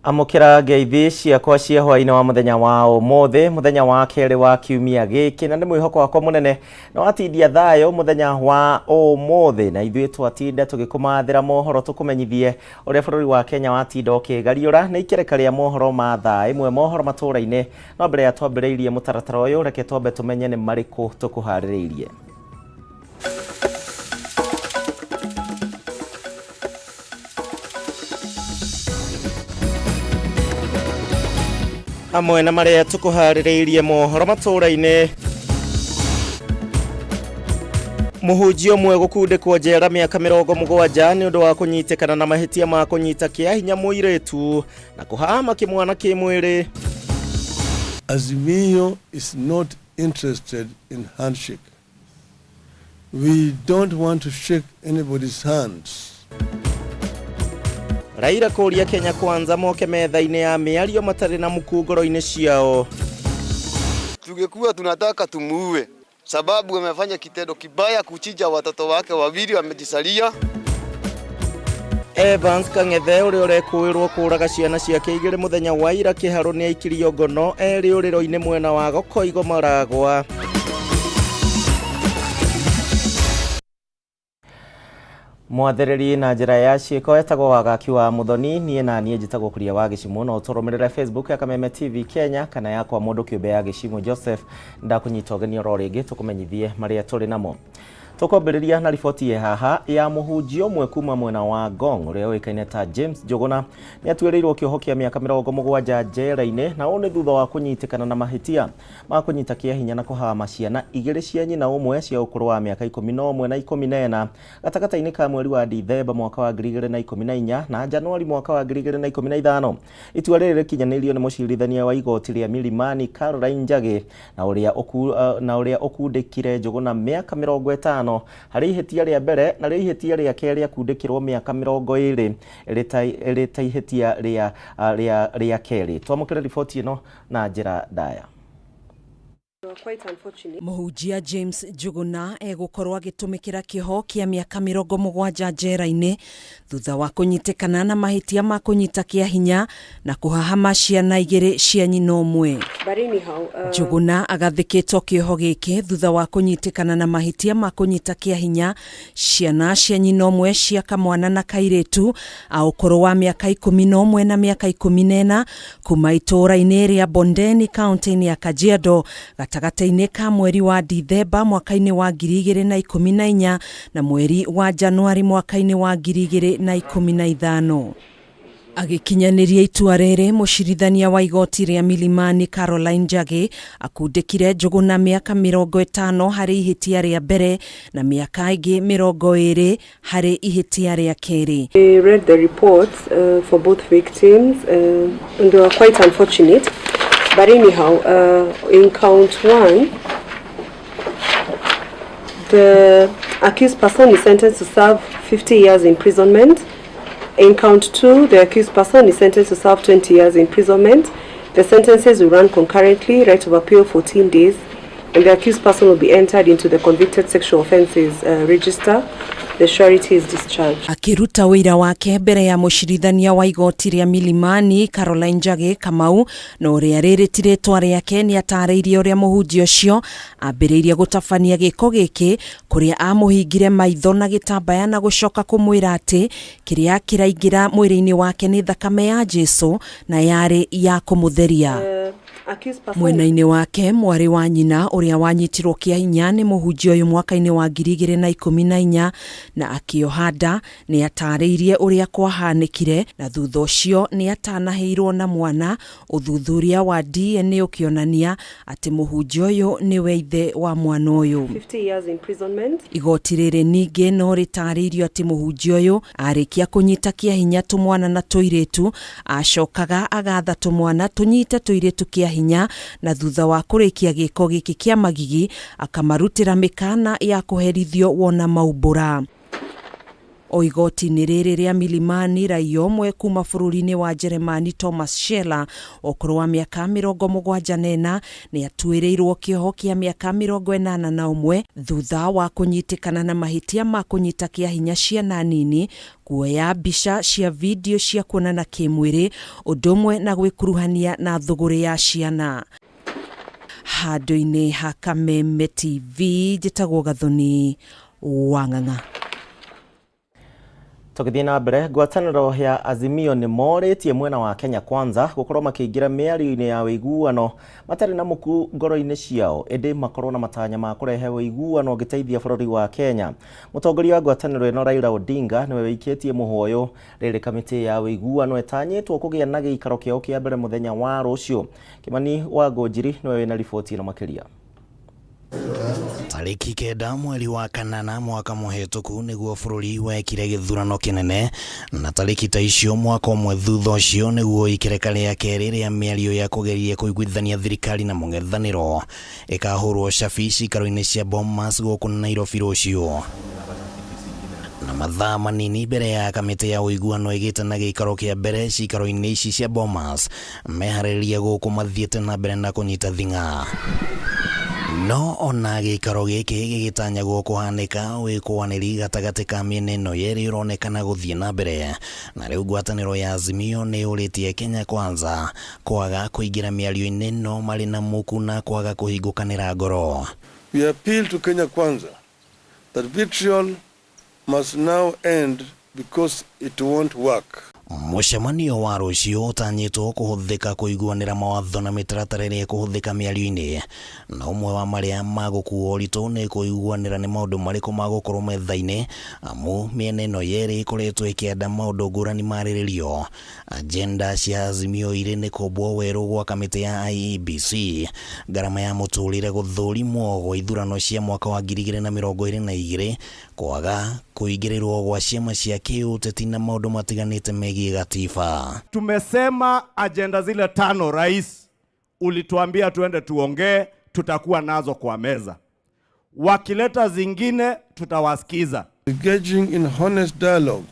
Amũkĩra ngeithi ciakwa cia hwaĩ-inĩ wa mũthenya wa ũmũthĩ, mũthenya wa kerĩ wa kiumia gĩkĩ, na nĩ mwĩhoko wakwa mũnene nĩ watindia thayũ mũthenya wa ũmũthĩ, na ithuĩ twatinda tũgĩkũmathĩra mohoro tũkũmenyithie ũrĩa bũrũri wa Kenya watinda ũkĩgariũra. Nĩ ikereka rĩa mohoro ma thaa ĩmwe mohoro matũũra-inĩ, no mbere ya twambĩrĩirie mũtaratara ũyũ, reke twambe tũmenye nĩ marĩkũ tũkũharĩrĩirie. Hamwe na marĩa tũkũharĩrĩirie mohoro matũũra-inĩ, mũhunjia ũmwe gũkundĩkwo njera mĩaka 70 nĩ ũndũ wa kũnyitĩkana na mahĩtia ma kũnyita kĩa hinya mũirĩtu na kũhahama kĩmwana kĩmwĩrĩ. Azimio is not interested in handshake. We don't want to shake anybody's hands. Raila kũria Kenya Kwanza moke metha-inĩ ya mĩario matarĩ na muku ngoro-inĩ ciao. Tungekuwa tunataka tumuue, sababu amefanya kitendo kibaya kuchinja watoto wake wawili wamejisalia. Evans Kang'ethe ũrĩa ũrekũĩrwo kũraga ciana ciake igĩrĩ mũthenya wa ira kĩharũ nĩ aikirio ngono e rĩũrĩro-inĩ mwena wa Gokoigo Maragwa. Mwathĩrĩri na njĩra ya ciĩko etagwo Wagaki wa Mũthoni, niĩ na niĩ njĩtagwo Kuria wa Gĩcimũ. No ũtũrũmĩrĩre Facebook ya Kameme TV Kenya kana yakwa mũndũ kĩũmbe ya Gĩcimũ Joseph. Ndakũnyita ũgeni oro rĩngĩ tũkũmenyithie marĩa tũrĩ namo. Tũkwambĩrĩria na riboti ĩ haha ya mũhunjia ũmwe kuma mwena wa Ngong ũrĩa ũĩkaine ta James Njũgũna nĩ atuĩrĩirwo kĩoho kĩa mĩaka 70 njera-inĩ, na ũũ nĩ thutha wa kũnyitĩkana na mahĩtia ma kũnyita kĩa hinya na kũhama ciana igĩrĩ cia nyina ũmwe cia ũkũrũ wa mĩaka 11 na 14 gatagatĩ-inĩ ka mweri wa Dithemba mwaka wa 2014 na Januari mwaka wa 2015. Itua rĩrĩ rĩkinyanĩirio nĩ mũcirithania wa igoti rĩa Milimani Caroline Njagĩ na ũrĩa ũku, na ũrĩa ũkundĩkire Njũgũna mĩaka 50 harĩ ihĩtia rĩa mbere, narĩo ihĩtia rĩa kerĩ akundĩkĩrwo mĩaka 20 ĩrĩ ta ihĩtia rĩa, rĩa, rĩa kerĩ. Twamũkĩre riboti ĩno na njĩra ndaya. Mũhunjia James Njũgũna egũkorwo agĩtũmĩkĩra kĩoho kĩa mĩaka 70 njera-inĩ thutha wa kũnyitĩkana na mahĩtia ma kũnyita kĩa hinya na kũhahama ciana igĩrĩ cia nyina ũmwe. Njũgũna agathĩkĩtwo kĩoho gĩkĩ thutha wa kũnyitĩkana na mahĩtia ma kũnyita kĩa hinya ciana cia nyina ũmwe cia kamwana na kairĩtu a ũkũrũ wa mĩaka 11 na mĩaka 14 kuma itũũra-inĩ rĩa Bondeni kaunti-inĩ ya Kajiado gatagatĩ-inĩ ka mweri wa Dithemba mwaka-inĩ wa 2014 na mweri wa Januari mwaka-inĩ wa 2015. Agĩkinyanĩria itua rĩrĩ, mũcirithania wa igoti rĩa Milimani Caroline Njagĩ akundĩkire Njũgũna mĩaka 50 harĩ ihĩtia rĩa mbere na mĩaka ĩngĩ 20 harĩ ihĩtia rĩa kerĩ. We read the reports for both victims and they were quite unfortunate. But anyhow, in count one, the accused person is sentenced to serve 50 years imprisonment. In count two, the accused person is sentenced to serve 20 years imprisonment. The sentences will run concurrently, right of appeal 14 days, and the accused person will be entered into the convicted sexual offences register. The surety is discharged. Akĩruta ũira wake mbere ya mũcirithania wa igoti rĩa Milimani Caroline Njagĩ Kamau na ũrĩa rĩrĩ ti rĩtwa rĩake nĩ atarĩirie ũrĩa mũhunjia ũcio ambĩrĩirie gũtabania gĩko gĩkĩ kũrĩa amũhingire maitho na gĩtambaya na gũcoka kũmwĩra atĩ kĩrĩa kĩraingĩra mwĩrĩ-inĩ wake nĩ thakame ya Jesu na yarĩ ya kũmũtheria. Mwena-inĩ wake mwarĩ wa nyina ũrĩa wanyitirwo kĩa hinya nĩ mũhunjia ũyũ mwaka-inĩ wa 2014 na akĩoha nda nĩ atarĩirie ũrĩa kwahanĩkire na thutha ũcio nĩ atanahĩirwo na mwana, ũthuthuria wa DNA ũkĩonania atĩ mũhunjia ũyũ nĩwe ithe wa mwana ũyũ. 50 years imprisonment. Igoti rĩrĩ ningĩ no rĩtarĩirio atĩ mũhunjia ũyũ arĩkia kũnyita kĩa hinya tũmwana na tũirĩtu acokaga agatha tũmwana tũnyite tũirĩtu kĩa hinya na thutha wa kũrĩkia gĩko gĩkĩ kĩa magigi akamarutĩra mĩkana ya kũherithio wona maumbũra. O igoti-inĩ rĩrĩ rĩa Milimani, raia ũmwe kuma bũrũri-inĩ wa Jeremani Thomas Scheller ũkũrũ wa mĩaka 74 nĩ atuĩrĩirwo kĩoho kĩa mĩaka 81 thutha wa kũnyitĩkana na mahĩtia ma kũnyita kĩa hinya ciana nini, kuoya mbica cia video cia kuonana kĩmwĩrĩ, ũndũ ũmwe na gwĩkuruhania na thũgũrĩ ya ciana. Handũ-inĩ ha Kameme TV, njĩtagwo Gathoni Wang'ang'a. Tũgĩthiĩ na mbere, ngwatanĩro ya Azimio nĩ morĩtie mwena wa Kenya Kwanza gũkorwo makĩingĩra mĩario-inĩ ya ũiguano matarĩ na muku ngoro-inĩ ciao, ĩndĩ makorwo na matanya ma kũrehe ũiguano ũngĩteithia bũrũri wa Kenya. Mũtongoria wa ngwatanĩro ĩno Raila Odinga nĩwe wĩikĩtie mũhwa ũyũ rĩrĩ kamĩtĩ ya ũiguano ĩtanyĩtwo kũgĩa na gĩikaro kĩao kĩa mbere mũthenya wa rũciũ. Kimani wa Ngũnjiri nĩwe wĩna riboti ĩno makĩria. Tarĩki 9 mweri wa kanana mwaka mũhĩtũku nĩguo bũrũri wekire gĩthurano kĩnene, na tarĩki ta icio mwaka ũmwe thutha ũcio nĩguo ikereka rĩa kerĩ rĩa mĩario ya kũgeria kũiguithania thirikari na mũng'ethanĩro ĩkahũrwo cabi cikaro-inĩ cia Bomas gũkũ Nairobi rũciũ. Na mathaa manini mbere ya kamĩtĩ ya ũiguano ĩgĩte na gĩikaro kĩa mbere cikaro-inĩ ici cia Bomas, meharĩrĩria gũkũ mathiĩte na mbere na kũnyita thing'a. No ona gĩikaro gĩkĩ gĩgĩtanyagwo kũhanĩka, wĩkũanĩri gatagatĩ ka mĩena ĩno yerĩ ũronekana gũthiĩ na mbere, na rĩu ngwatanĩro ya Azimio nĩ yũrĩtie Kenya Kwanza kwaga kũingĩra mĩario-inĩ ĩno marĩ na muku na kwaga kũhingũkanĩra ngoro. We appeal to Kenya Kwanza that vitriol must now end because it won't work. Mũcemanio wa rũciũ ũtanyĩtwo kũhũthĩka kũiguanĩra mawatho na mĩtaratara ĩrĩa ĩkũhũthĩka mĩario-inĩ, na ũmwe wa marĩa magũkuo ũritũ nĩ kũiguanĩra nĩ maũndũ marĩkũ magũkorwo metha-inĩ, amu mĩena ĩno yerĩ ĩkoretwo ĩkĩenda maũndũ ngũrani marĩrĩrio. Agenda cia Azimio irĩ nĩ kũmbwo werũ gwa kamĩtĩ ya IEBC, ngarama ya mũtũrĩre gũthũrimwo gwa ithurano cia mwaka wa 2022, kwaga kũingĩrĩrwo gwa ciama cia kĩũteti na maũndũ matiganĩte megiĩ gatiba. Tumesema agenda zile 5, rais, ulituambia tuende tuongee, tutakuwa nazo kwa meza. Wakileta zingine tutawasikiza. Engaging in honest dialogue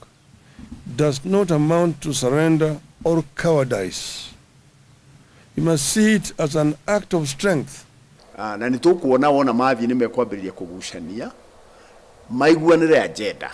does not amount to surrender or cowardice. You must see it as an act of strength. Na nĩ tũkuona wona mathiĩ nĩ mekwambĩrĩria kũgucania maiguanĩre agenda,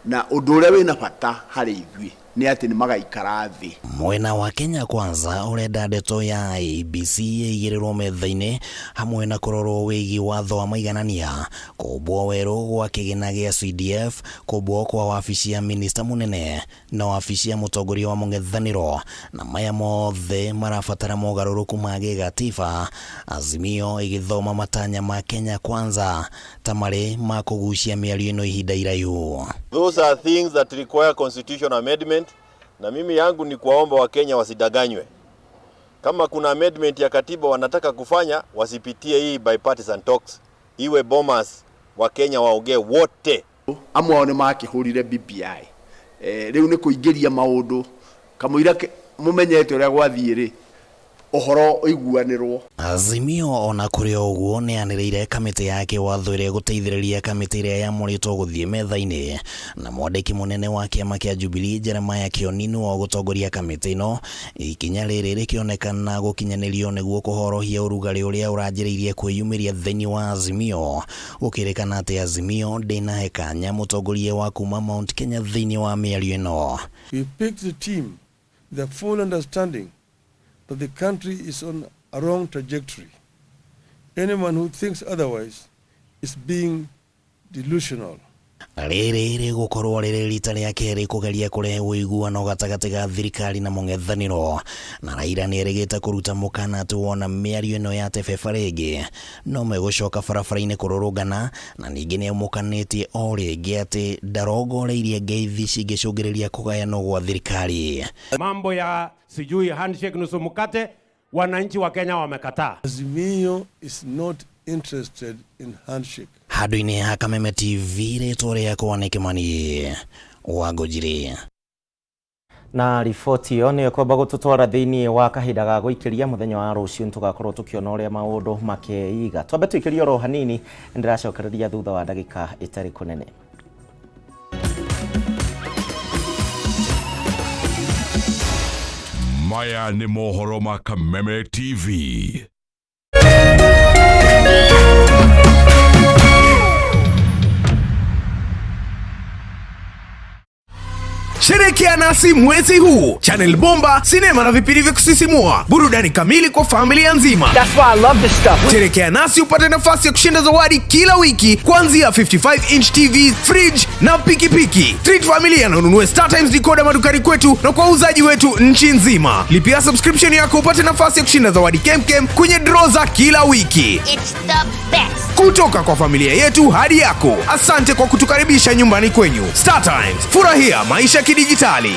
na ũndũ ũrĩa wĩna bata harĩ ithuĩ nĩ atĩ nĩ magaikara thĩ. Mwena wa Kenya Kwanza ũrenda ndeto ya IEBC ĩigĩrĩrwo metha-inĩ hamwe na kũrorwo wĩgiĩ watho wa maiganania, kũmbwo werũ gwa kĩgĩna gĩa CDF, kũmbwo kwa wabici ya minista mũnene na wabici ya mũtongoria wa mũng'ethanĩro, na maya mothe marabatara mogarũrũku ma gĩgatiba. Azimio ĩgĩthoma matanya ma Kenya Kwanza ta marĩ ma kũgucia mĩario ĩno ihinda iraihu. Those are things that require constitutional amendment, na mimi yangu ni kuwaomba Wakenya wasidanganywe. Kama kuna amendment ya katiba wanataka kufanya, wasipitie hii bipartisan talks, iwe Bomas, Wakenya waongee wote. Amwe ao nĩ makĩhũrire BBI. Rĩu nĩ kũingĩria maũndũ kamũira mũmenyete ũrĩa gwathiĩ rĩ, ũhoro ũiguanĩrwo. Azimio ona kũrĩ o ũguo nĩ yanĩrĩire kamĩtĩ ya kĩwatho ĩrĩa ĩgũteithĩrĩria kamĩtĩ ĩrĩa yamũrĩtwo gũthiĩ metha-inĩ, na mwandĩki mũnene wa kĩama kĩa Jubilee Jeremiah Kioni nĩwe ũgũtongoria kamĩtĩ ĩno. Ikinya rĩrĩ rĩkĩonekana gũkinyanĩrio nĩguo kũhorohia ũrugarĩ ũrĩa ũranjĩrĩirie kwĩyumĩria thĩinĩ wa Azimio, gũkĩrĩkana atĩ Azimio ndĩnahe kanya mũtongoria wa kuma Mount Kenya thĩinĩ wa mĩario ĩno. We picked the team with a full understanding that the country is on a wrong trajectory. Anyone who thinks otherwise is being delusional. Rĩrĩ rĩgũkorwo rĩrĩ rita rĩa kerĩ kũgeria kũrehe ũiguano gatagatĩ ga thirikari na mũng'ethanĩro, na Raila nĩerĩgĩte kũruta mũkana atĩ wona mĩario ĩno ya tebeba rĩngĩ no megũcoka barabara-inĩ kũrũrũngana, na ningĩ nĩamũkanĩtie o rĩngĩ atĩ ndarongoreirie ngeithi cingĩcũngĩrĩria kũgayanwo gwa thirikari. Mambo ya sijui handshake nusu mkate, wananchi wa Kenya wamekataa. Azimio is not interested in handshake. Handũ-inĩ ha Kameme TV, rĩtwa rĩakwa nĩ Kimani wa Ngũnjiri. Na riboti ĩyo nĩyo ĩkwamba gũtũtwara thĩinĩ wa kahinda ga gũikĩria mũthenya wa rũciũ, nĩtũgakorwo tũkĩona ũrĩa maũndũ makeiga. Twambe tũikĩrie oro hanini, nĩndĩracokereria thutha wa ndagĩka ĩtarĩ kũnene. Maya nĩ mohoro ma Kameme TV. Sherekea nasi mwezi huu, Channel Bomba, sinema na vipindi vya kusisimua, burudani kamili kwa familia nzima. That's why I love this stuff. Sherekea nasi upate nafasi ya kushinda zawadi kila wiki kuanzia 55 inch TV, fridge na pikipiki. Treat familia na ununue Star Times decoder madukani kwetu na kwa wauzaji wetu nchi nzima. Lipia subscription yako upate nafasi ya kushinda zawadi kemkem kwenye draw za kila wiki. It's the best. Kutoka kwa familia yetu hadi yako. Asante kwa kutukaribisha nyumbani kwenyu. Star Times, furahia maisha kidijitali.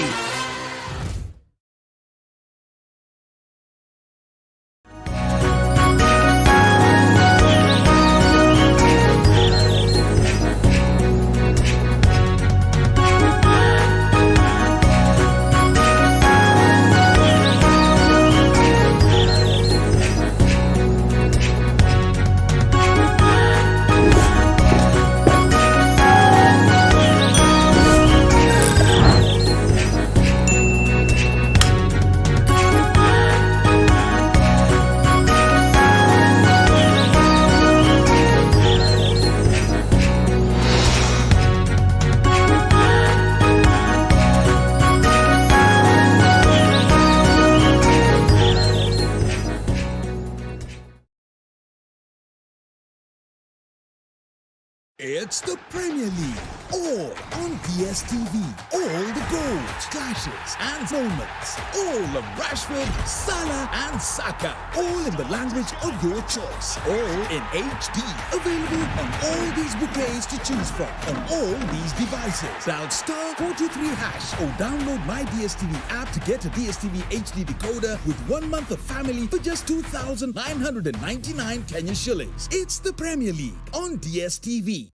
It's the Premier League, all on DSTV. All the goals, clashes, and moments. All of Rashford, Salah, and Saka. All in the language of your choice. All in HD. Available on all these bouquets to choose from. On all these devices. Dial star 423 hash or download my DSTV app to get a DSTV HD decoder with 1 month of family for just 2,999 Kenya shillings. It's the Premier League on DSTV.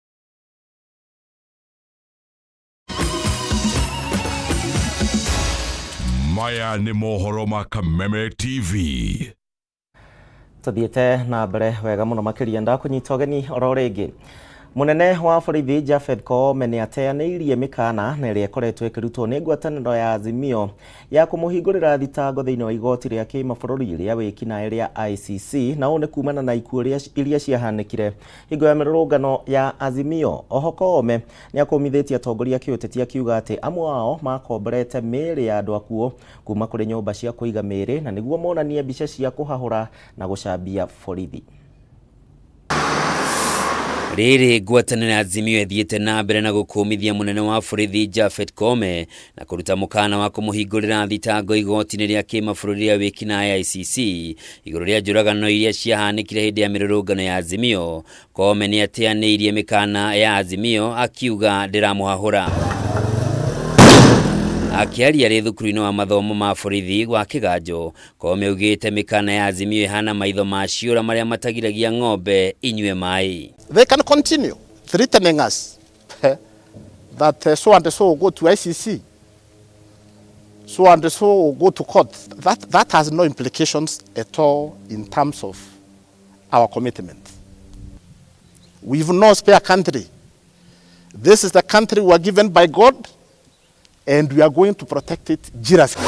Maya nĩ mohoro ma Kameme TV. Tuthiĩte na mbere wega mũno makĩria, ndakũnyita ũgeni oro rĩngĩ. Mũnene wa borithi Japhet Koome nĩ ateanĩirie mĩkana na ĩrĩa ĩkoretwo ĩkĩrutwo nĩ ngwatanĩro ya Azimio ya kũmũhingũrĩra thitango thĩinĩ wa igoti rĩa kĩmabũrũri rĩa wĩkinaĩ rĩa ICC, na ũũ nĩ kumana na ikuũ iria ciahanĩkire hingo ya mĩrũrũngano ya Azimio. Oho Koome nĩ akũmithĩtie atongoria kĩũteti akiuga atĩ amwe ao makomborete mĩĩrĩ ya andũ akuũ kuma kũrĩ nyũmba cia kũiga mĩĩrĩ na nĩguo monanie mbica cia kũhahũra na gũcambia borithi. Rĩrĩ ngwatanĩro ya Azimio ĩthiĩte na mbere na gũkũmithia mũnene wa borithi Japhet Koome na kũruta mũkana wa kũmũhingũrĩra thitango igoti-inĩ rĩa kĩmabũrũri rĩa wĩkinaĩ ICC igũrũ rĩa njũragano iria ciahanĩkire hĩndĩ ya mĩrũrũngano ya Azimio. Koome nĩ ateanĩirie mĩkana ya Azimio akiuga ndĩramũhahũra. Akĩaria arĩ thukuru-inĩ wa mathomo ma borithi wa Kĩganjo, Koome augĩte mĩkana ya Azimio ĩhana maitho ma ciũra marĩa matagiragia ng'ombe inyue maĩ. They can continue threatening us that so and so will go to ICC, so and so will go to court. That has no implications at all in terms of our commitment. We've no spare country. This is the country we are given by God, and we are going to protect it jealously.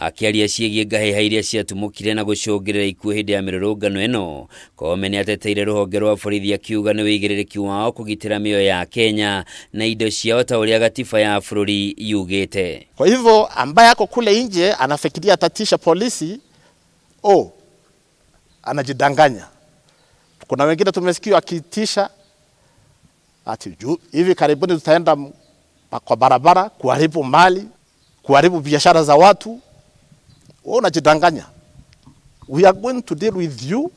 Akĩaria ciĩgiĩ ngahĩha iria ciatumũkire na gũcũngĩrĩra ikuũ hĩndĩ ya mĩrũrũngano ĩno, Koome nĩ ateteire rũhonge rwa borithi akiuga nĩ wĩigĩrĩrĩki wao kũgitĩra mĩoyo ya Kenya na indo ciao ta ũrĩa gatiba ya bũrũri yugĩte. Kwa hivyo ambaye ako kule nje anafikiria atatisha polisi, oh, anajidanganya. Kuna wengine tumesikia akitisha ati hivi karibuni tutaenda kwa barabara kuharibu mali, kuharibu biashara za watu. Wewe unajidanganya. We are going to deal with you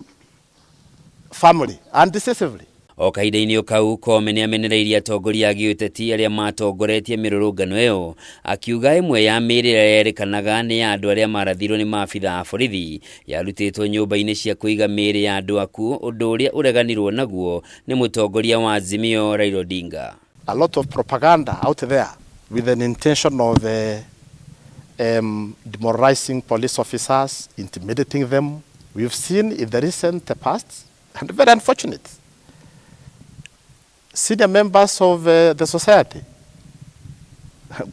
firmly and decisively. O kahinda-inĩ o kau, Koome nĩ amenereirie atongoria a gĩũteti arĩa matongoretie mĩrũrũngano ĩyo, akiuga ĩmwe ya mĩĩrĩ ĩrĩa yerĩkanaga nĩ ya andũ arĩa marathirwo nĩ maabitha a borithi yarutĩtwo nyũmba-inĩ cia kũiga mĩĩrĩ ya andũ akuũ, ũndũ ũrĩa ũreganirwo naguo nĩ mũtongoria wa Azimio Raila Odinga. A lot of propaganda out there with an intention of demoralizing police officers, intimidating them. We've seen in the recent past, and very unfortunate, senior members of the society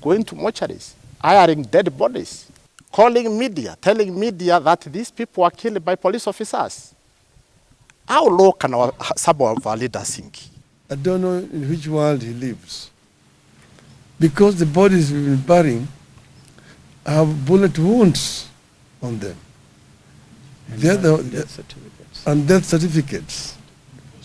going to mortuaries, hiring dead bodies. Calling media, telling media that these people were killed by police officers. How low can some of our leaders sink? I don't know in which world he lives. Because the bodies we've been burying have bullet wounds on them. And death certificates. And death certificates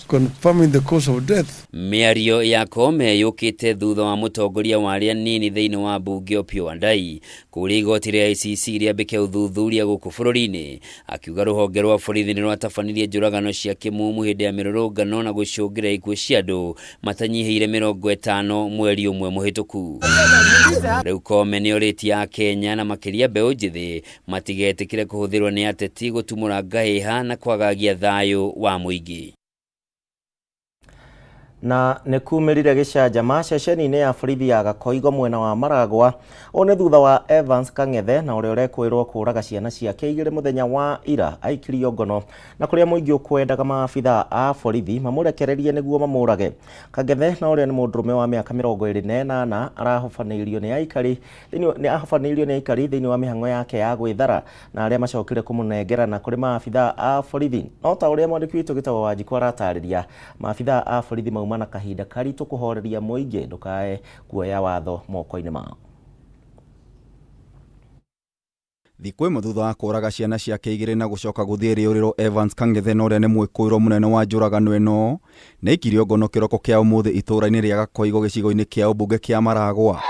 confirming the cause of death. Mĩario ya Koome yũkĩte thutha wa mũtongoria wa arĩa nini thĩinĩ wa mbunge Opiyo Wandayi kũũria igoti rĩa ICC rĩambĩke ũthuthuria gũkũ bũrũri-inĩ, akiuga rũhonge rwa borithi nĩ rwatabanirie njũragano cia kĩmumu hĩndĩ ya mĩrũrũngano na gũcũngĩra ikuũ cia andũ matanyihĩire 50 mweri ũmwe mũhĩtũku. Rĩu Koome nĩorĩtie Akenya na makĩria mbeũ njĩthĩ matigetĩkĩre kũhũthĩrwo nĩ ateti gũtumũra ngahĩha na kwagagia thayũ wa mũingĩ. Na nĩ kumĩrire gĩcanjama ceceni-inĩ ya borithi ya Gakoigo mwena wa Maragwa. Ũũ nĩ thutha wa Evans Kang'ethe na ũrĩa ũrekũĩrwo kũraga ciana ciake igĩrĩ mũthenya wa ira aikirio ngono na kũrĩa mũingĩ ũkwendaga maabithaa a borithi mamũrekererie nĩguo mamũrage. Kang'ethe na ũrĩa nĩ mũndũrũme wa mĩaka 28 arahobanĩirio nĩ aikari thĩinĩ wa mĩhang'o yake ya gwĩthara na arĩa macokire kũmũnengerana kũrĩ maabithaa a borithi. No ta ũrĩa mwandĩki witũ Gĩtawa Wanjikũ aratarĩria, maabithaa a borithi mauma na kahinda karitũ kũhoreria mũingĩ ndũkae kuoya watho moko-inĩ mao. Thikũ ĩmwe thutha wa kũraga ciana ciake igĩrĩ na gũcoka gũthiĩ rĩũrĩro, Evans Kang'ethe na ũrĩa nĩ mwĩkũĩrwo mũnene wa njũragano ĩno nĩaikirio ngono kĩroko kĩa ũmũthĩ itũũra-inĩ rĩa Gakoigo gĩcigo-inĩ kĩa ũmbunge kĩa Maragwa.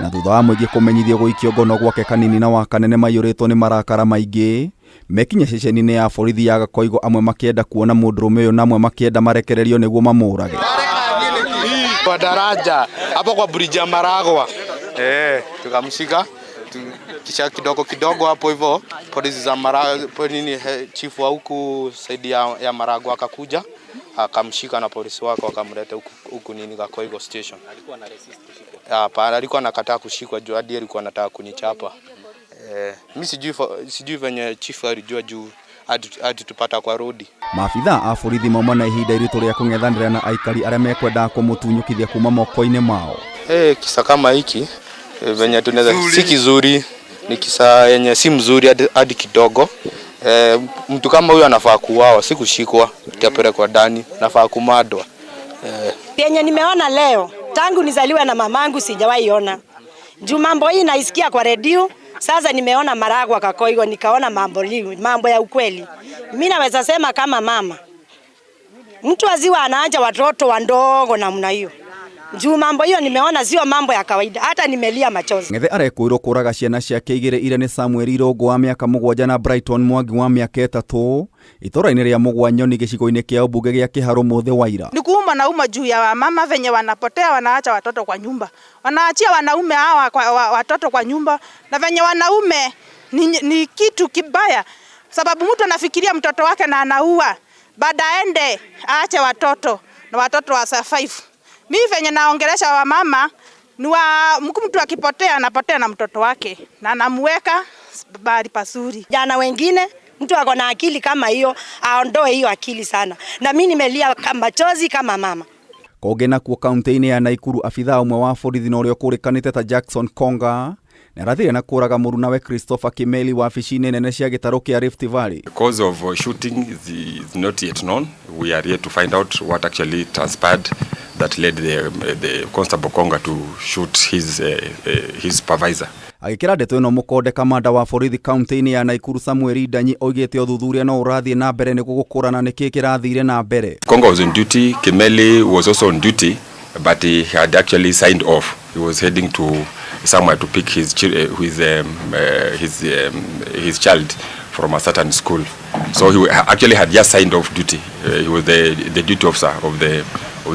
Na thutha wa mũingĩ kũmenyithio gũikio ngono gwake kanini na wakanene maiyũrĩtwo nĩ marakara maingĩ, mekinya ceceni-inĩ ya borithi ya Gakoigo, amwe makĩenda kuona mũndũrũme ũyũ na amwe makĩenda marekererio nĩguo mamũrage. Kwa daraja hapo kwa bridge ya Maragwa, tukamshika kisha kidogo kidogo hapo hivyo polisi za Maragwa, nini, chief wa huku saidi ya Maragwa akakuja akamshika na polisi wake wakamleta huku nini Gakoigo station. Alikuwa na resist kushikwa? Hapana, alikuwa anakataa kushikwa juu hadi alikuwa anataka kunichapa. Mimi sijui venye chief alijua juu hadi tupata kwa rodi. Maabithaa a borithi mauma na ihinda iritũ rĩa kũng'ethanĩra na aikari arĩa mekwendaga kũmũtunyũkithia kuma moko-inĩ mao. Kisa kama hiki venye tunaweza si kizuri, ni kisa yenye si mzuri hadi kidogo. Mtu kama huyu anafaa kuuawa, si kushikwa, atapelekwa ndani, anafaa kumadwa. Yenye nimeona leo tangu nizaliwe na mamangu sijawahi ona. Juu mambo hii naisikia kwa redio, sasa nimeona Maragwa Kakoigo nikaona mambo ya ukweli. Mimi naweza sema kama mama, mtu aziwa anaanja watoto wandogo namna hiyo. Juu mambo hiyo nimeona sio mambo ya kawaida, hata nimelia machozi. Ng'ethe arekũĩrwo kũraga ciana ciake igĩrĩ iria nĩ Samuel Irũngũ wa mĩaka 7 na Brighton Mwangi wa mĩaka 3 itũũra-inĩ rĩa Mũgwanyoni gĩcigo-inĩ kĩa ũmbunge gĩa Kĩharũ mũthĩ wa ira. Ni kuuma na uma juu ya wamama venye wanapotea, wanaacha watoto kwa nyumba, wanaachia wanaume hawa watoto kwa nyumba, na venye wanaume ni kitu kibaya, sababu mtu anafikiria mtoto wake na anaua, baada aende aache watoto na watoto wa survive. Mimi venye naongelesha wamama ni mtu akipotea anapotea na mtoto wake na anamuweka bali pasuri. Jana wengine mtu ako na akili kama hiyo aondoe hiyo akili sana. Na mimi nimelia machozi kama mama. Kũngĩ nakuo kaunti-inĩ ya Naikuru, abithaa ũmwe wa borithi na ũrĩa ũkũrĩkanĩte ta Jackson Konga nĩarathire na kũraga mũrunawe Christopher Kimeli wabici-inĩ nene cia gĩtarũ kĩa Rift Valley. The cause of shooting is not yet known. We are yet to find out what actually transpired that led the Constable Konga to shoot his supervisor. Agĩkĩra ndeto ĩno mũkonde, kamanda wa borithi kaunti-inĩ ya Naikuru Samuel Ndanyi oigĩte ũthuthuria no ũrathiĩ na mbere nĩguo gũkũrana nĩkĩ kĩrathire na mbere. Konga was on duty, Kimeli was also on duty, but he had actually signed off. He was heading to somewhere to pick his child from a certain school. So he actually had just signed off duty. He was the duty officer of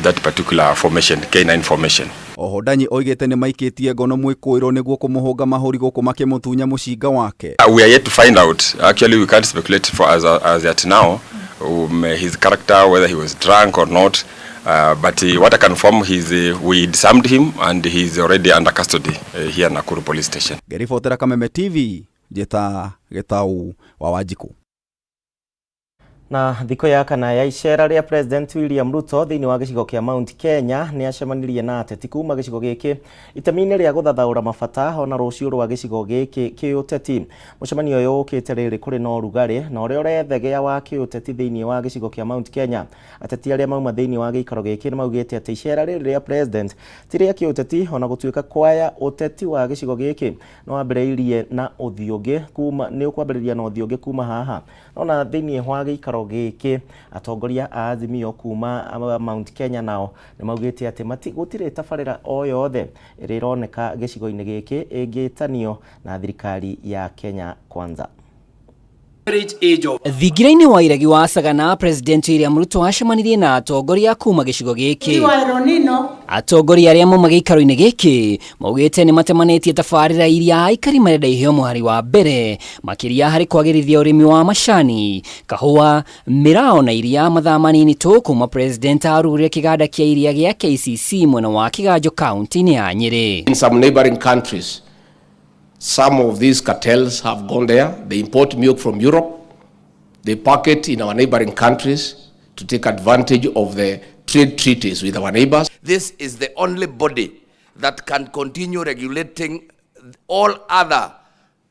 that particular formation, K9 formation. Oho Ndanyi oigĩte nĩ maikĩtie ngono mwĩkũĩrwo nĩguo kũmũhũnga mahũri gũkũ makĩmũtunya mũcinga wake. We are yet to find out. Actually, we can't speculate for as at now his character, whether he was drunk or not. But what I can confirm is we disarmed him and he is already under custody here at Nakuru Police Station. Ngeribotera Kameme TV, njĩta Gĩtau wa Wanjikũ. Na thikũ ya kana ya icera rĩa President William Ruto thĩinĩ wa gĩcigo kĩa Mount Kenya nĩ acemanirie na ateti kuma gĩcigo gĩkĩ itemi-inĩ rĩa gũthathaũra mabata ona rũciũ rwa gĩcigo gĩkĩ kĩũteti. Mũcemanio ũyũ ũkĩte rĩrĩ kũrĩ na ũrugarĩ na ũrĩa ũrethegea wa kĩũteti thĩinĩ wa gĩcigo kĩa Mount Kenya. Ateti arĩa mauma thĩinĩ wa gĩikaro gĩkĩ nĩ maugĩte atĩ icera rĩrĩ rĩa President ti rĩa kĩũteti ona gũtuĩka kwaya ũteti wa gĩcigo gĩkĩ nĩ wambĩrĩirie na ũthiũ ũngĩ kuma nĩ ũkwambĩrĩria na ũthiũ ũngĩ kuma haha nona thĩinĩ wa gĩikaro gĩkĩ atongoria a Azimio kuma Mount Kenya nao nĩ maugĩte atĩ gũtirĩ tabarĩra o yothe ĩrĩa ĩroneka gĩcigo-inĩ gĩkĩ ĩngĩtanio na thirikari ya Kenya Kwanza. Thingira-inĩ wa iregi wa Sagana, President William Ruto acemanirie na atongoria kuma gĩcigo gĩkĩ. Atongoria arĩa mauma gĩikaro-inĩ gĩkĩ maugĩte nĩ matemanĩtie tabarĩra iria aikari marenda iheo mũhari wa mbere makĩria harĩ kwagĩrithia ũrĩmi wa macani, kahũa, mĩrao na iria mathaa manini tu kuma President arugũrire kĩganda kĩa iria gĩa KCC mwena wa Kiganjo kaunti-inĩ ya Nyĩrĩ. In some neighboring countries, some of these cartels have gone there. They import milk from Europe. They pack it in our neighboring countries to take advantage of the trade treaties with our neighbors. This is the only body that can continue regulating all other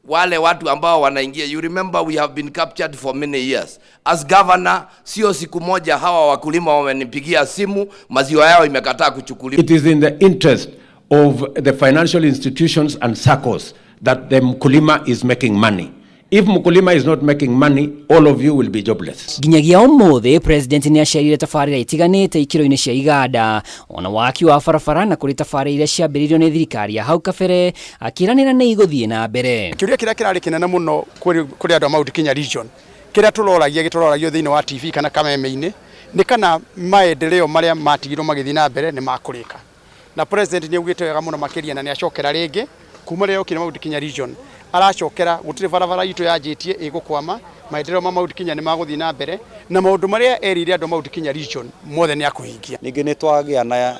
wale watu ambao wanaingia. You remember we have been captured for many years. As governor, sio siku moja hawa wakulima wamenipigia simu, maziwa yao imekataa kuchukuliwa. It is in the interest of the financial institutions and SACCOs that the mkulima is making money. If mkulima is not making money, all of you will be jobless. Nginyagia ũmũthĩ President nĩ acerire tabarĩra itiganĩte ikĩro-inĩ cia iganda ona waki wa barabara na kũrĩ tabarĩra iria ciambĩrĩirio nĩ thirikari ya hau kabere akĩranĩra nĩ igũthiĩ na mbere. Kĩũria kĩrĩa kĩrarĩ kĩnene mũno kũrĩ andũ a Mount Kenya region kĩrĩa tũroragia gĩtũroragio thĩinĩ wa TV kana kameme-inĩ nĩ kana maendeleo marĩa matigirwo magĩthiĩ na mbere nĩ makũrĩka. Na President nĩ augĩte wega mũno makĩria na nĩ acokera rĩngĩ kuma rĩrĩa okire Mount Kenya region aracokera gũtirĩ barabara itũ yanjĩtie ĩgũkwama, maendeleo ma Mount Kenya nĩ magũthiĩ na mbere na maũndũ marĩa erĩire andũ a Mount Kenya region mothe nĩ akũhingia. Ningĩ nĩ twagĩa na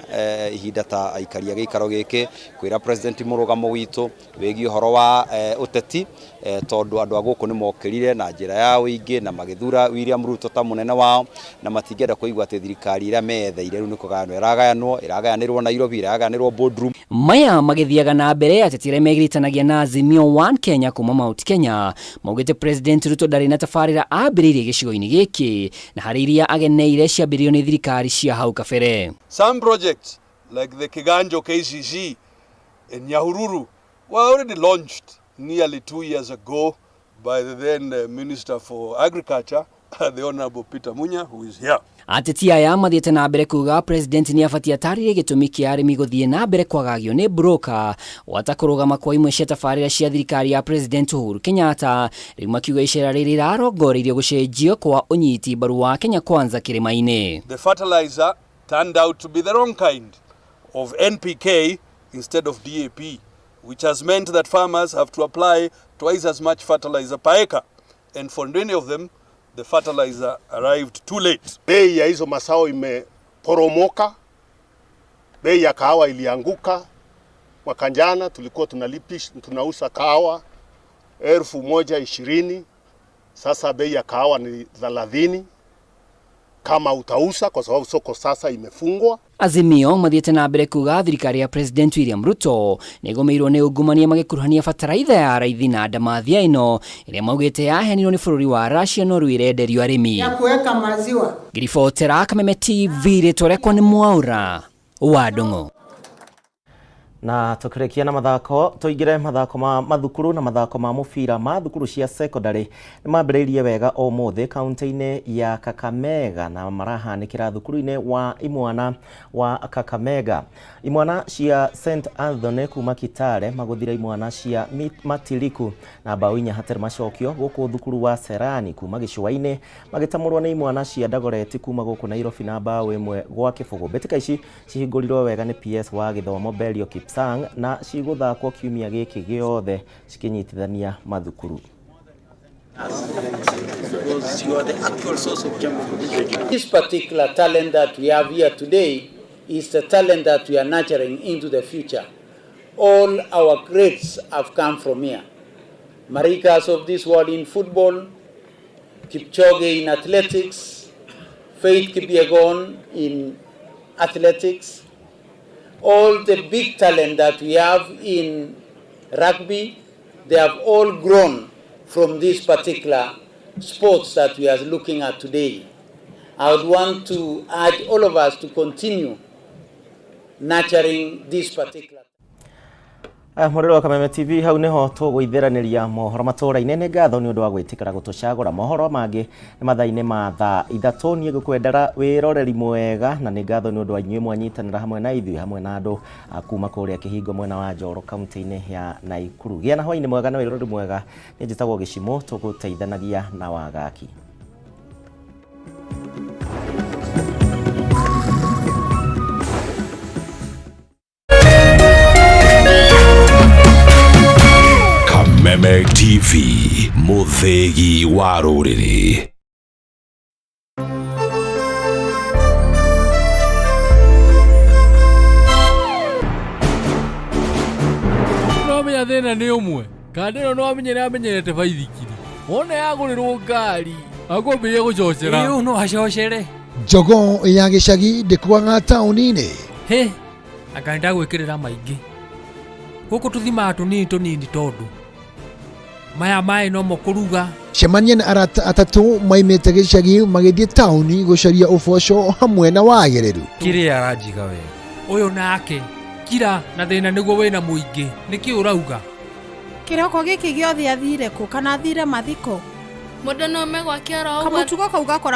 ihinda ta aikari a gĩikaro gĩkĩ kwĩra President mũrũgamo witũ wĩgiĩ ũhoro wa ũteti, tondũ andũ a gũkũ nĩ mokĩrire na njĩra ya ũingĩ na magĩthura William Ruto ta mũnene wao na matingĩenda kũigua atĩ thirikari ĩrĩa meyetheire rĩu nĩ kũgayanwo ĩragayanwo, ĩragayanĩrwo Nairobi, ĩragayanĩrwo boardroom. Maya magĩthiaga na mbere ateti arĩa megiritanagia na Azimio One Kenya kuma Mount Kenya maugĩte President Ruto ndarĩ na tabarĩra ambĩrĩirie gĩcigo-inĩ gĩkĩ na harĩ iria ageneire ciambĩrĩirio nĩ thirikari cia hau kabere. Some projects like the Kiganjo KCC in Nyahururu were already launched nearly 2 years ago by the then Minister for Agriculture, the Honorable Peter Munya, who is here. Ateti aya mathiĩte na mbere kuga President nĩ abatiĩ atarĩrie gĩtũmi kĩa arĩmi gũthiĩ na mbere kwagagio nĩ broker gwata kũrũgama kwa imwe cia tabarĩra cia thirikari ya President Uhuru Kenyatta. Rĩu makiuga icera rĩrĩ rĩrarongoreirio gũcenjio kwa ũnyiti mbaru wa Kenya Kwanza kĩrĩma-inĩ. The fertilizer turned out to be the wrong kind of NPK instead of DAP, which has meant that farmers have to apply twice as much fertilizer per acre, and for many of them the fertilizer arrived too late. Bei ya hizo masao imeporomoka, bei ya kahawa ilianguka. Mwaka jana tulikuwa tunauza kahawa 1,020, sasa bei ya kahawa ni 30 kama utauza, kwa sababu soko sasa imefungwa. Azimio mathiĩte na mbere kuga thirikari ya President William Ruto nĩĩgũmĩirwo nĩ ungumania magĩkuruhania bataraitha ya raithi na ndamathia ĩno ĩrĩa maugĩte yaheanirwo nĩ bũrũri wa Russia no rĩu ĩrenderio arĩmi ya kuweka maziwa. Ngiribotera Kameme TV, rĩtwa rĩakwa nĩ Mwaura wa Ndung'u. Na tukirikia na mathako, tuingire mathako ma mathukuru na mathako ma mubira ma thukuru cia secondary nĩ mambĩrĩirie wega ũmũthĩ kaunti-inĩ ya Kakamega na marahanĩkĩra thukuru-inĩ wa imwana wa Kakamega. Imwana cia St Anthony kuma Kitale magũthire imwana cia Matiliku na bao 4 hatarĩ macokio, gũkũ thukuru wa Serani kuma gĩcũa-inĩ magĩtamũrwo nĩ imwana cia Dagoretti kuma gũkũ Nairobi na bao 1-0. Mbĩtĩka ici cihingũrirwo wega nĩ PS wa gĩthomo Belio Kipsang na cigũthakwo kiumia gĩkĩ gĩothe cikinyitithania mathukuru. This particular talent that we have here today is the talent that we are nurturing into the future. All our greats have come from here. Marikas of this world in football, Kipchoge in athletics, Faith Kipyegon in athletics, all the big talent that we have in rugby, they have all grown from this particular sports that we are looking at today. I would want to urge all of us to continue nurturing this particular. Mwĩroreri wa Kameme TV, hau niho tũgũithĩranĩria mohoro matũra-inĩ. Nĩ ngatho nĩ ũndũ wa gwĩtĩkĩra gũtũcagũra. Mohoro mangĩ nĩ mathaa-inĩ ma thaa 3. Niĩ ngũkwendera wĩroreri mwega na nĩ ngatho nĩ ũndũ wa inyuĩ mwanyitanĩra hamwe na ithuĩ, hamwe na andũ a kuma kũrĩa Kĩhingo mwena wa Njoro, kaunti-inĩ ya Naikuru. Gĩa na hwaĩ-inĩ mwega na wĩroreri mwega. Niĩ njĩtagwo Gĩcimũ, tũgũteithanagia na Wagaki. Kameme TV, mũthĩgi wa rũrĩrĩ. No menya thĩna nĩ ũmwe, kandĩ ĩno no amenyere amenyerete baithikiri, wona yagũrĩrwo ngari akwambĩrĩria gũcocera. Ĩĩ, no acocere. Jogoo ya gĩcagi ndĩkuaga taũni-inĩ. Hĩ, anga nĩndagwĩkĩrĩra maingĩ. Gũkũ tũthimaga tũnini tũnini tondũ maya maĩ nomo kũruga. Cemania na arata atatũ maimĩte gĩcagi magĩthiĩ taũni gũcaria ũboco hamwe na wagĩrĩru. Kĩrĩa aranjiga wega. Ũyũ nake kira na thĩna nĩguo wĩna mũingĩ, nĩkĩ ũrauga? Kĩroko gĩkĩ gĩothe athire kũ kana athire mathiko? Mũndũ no ome gwake oro ũguo. Kamũtugo kau gakora.